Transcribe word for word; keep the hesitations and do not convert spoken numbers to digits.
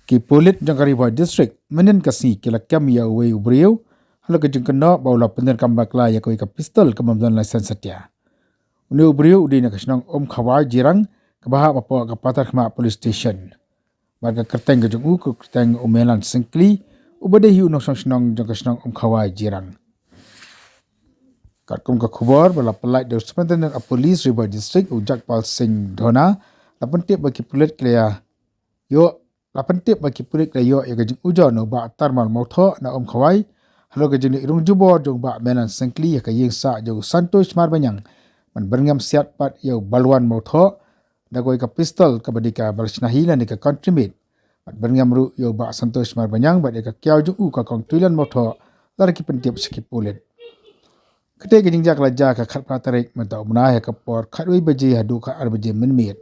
Ki pulit jong ka Ri Bhoi District mynhynnin ka sngi ki la kem ïa uwei u briew halor ka jingkynnoh ba u la pyndonkam bakla ïa kawei ka pistol kaba ym don license satia. Une u briew u dei na ka shnong Umkhawai Jirang, kaba hap hapoh ka Patharkhmah Police Station. Bad ka kyrteng ka jong u ka kyrteng u Melan Syngkli, uba dei hi u nongshong shnong jong ka shnong Umkhawai Jirang. Katkum ka khubor ba la pynlait da u Superintendent of Police Ri Bhoi District u Jagpal Singh Dhona, la pyntip ba ki pulit ki la ïoh la pyntip ba ki pulit ki la ïoh ïa ka jingujor na u Bah Tarmal Mawthoh na Umkhawai halor ka jingleit rung jubor jong u Bah Melan Syngkli ïa ka ïing sah jong u Santosh Marbaniang, ban byrngem siat pat ïa u Balwan Mawthoh da kawei ka pistol kaba dei ka Balshnahi lane ka Country Made, bad byrngem ruh ïa u Bah Santosh Marbaniang bad ïa ka kiaw jong u ka Kong Tuilan Mawthoh, lada ki pyntip sha ki pulit. Katei ka jingjia ka la jia ka khatphra tarik mynta u bnai ha ka por khatwei baje haduh ka ar baje mynmiet.